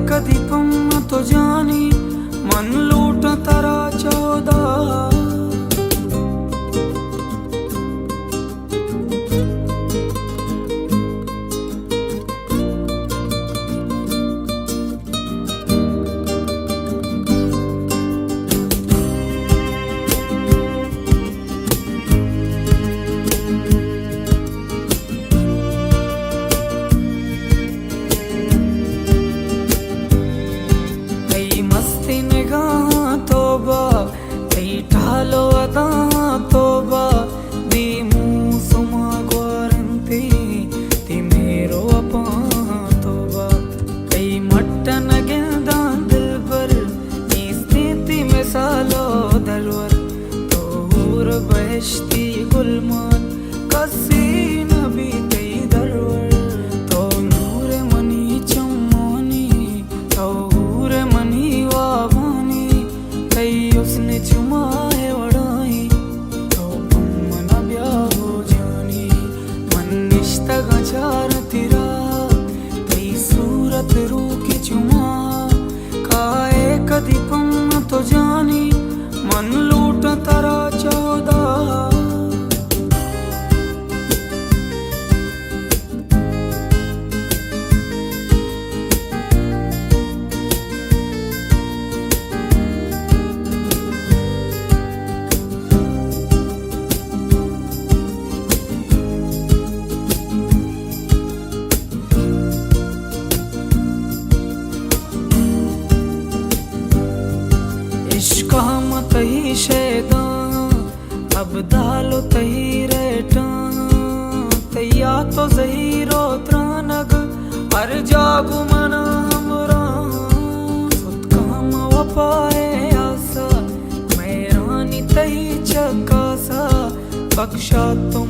کدی پم تو جانی، من لوٹاں ترا چودا۔ تئی مستیں نگاہاں توبہ، تئی ٹال و اداں توبہ، دیمو سما گوارنتی، تئی مہر و وپاں توبہ۔ تئی مٹ نہ گنداں دلبر، نیستیں تئی مثال و درور۔ تو حور بہشتی گلمان، کسی نہ بی تئی درور۔ تو نور منی چمانی، تو حور منی وابانی، تئی حسن چو ماہ وڑائی، تو پم من بیا ہو جانی۔ من نشتگاں چاراں ترا، تئی صورت روکی چو ماہ، کائے کدی پم تو جانی، من لوٹاں ترا چودا۔ عشق ہم تئی شیداں، ابدال و تئی ریٹاں، تئی یات و زہیر و ترانگ، ہر جاگو منا ہمراہ۔ ستکاں ہم وپائے آسا، مہرانی تئی چکاسا، بخشا تو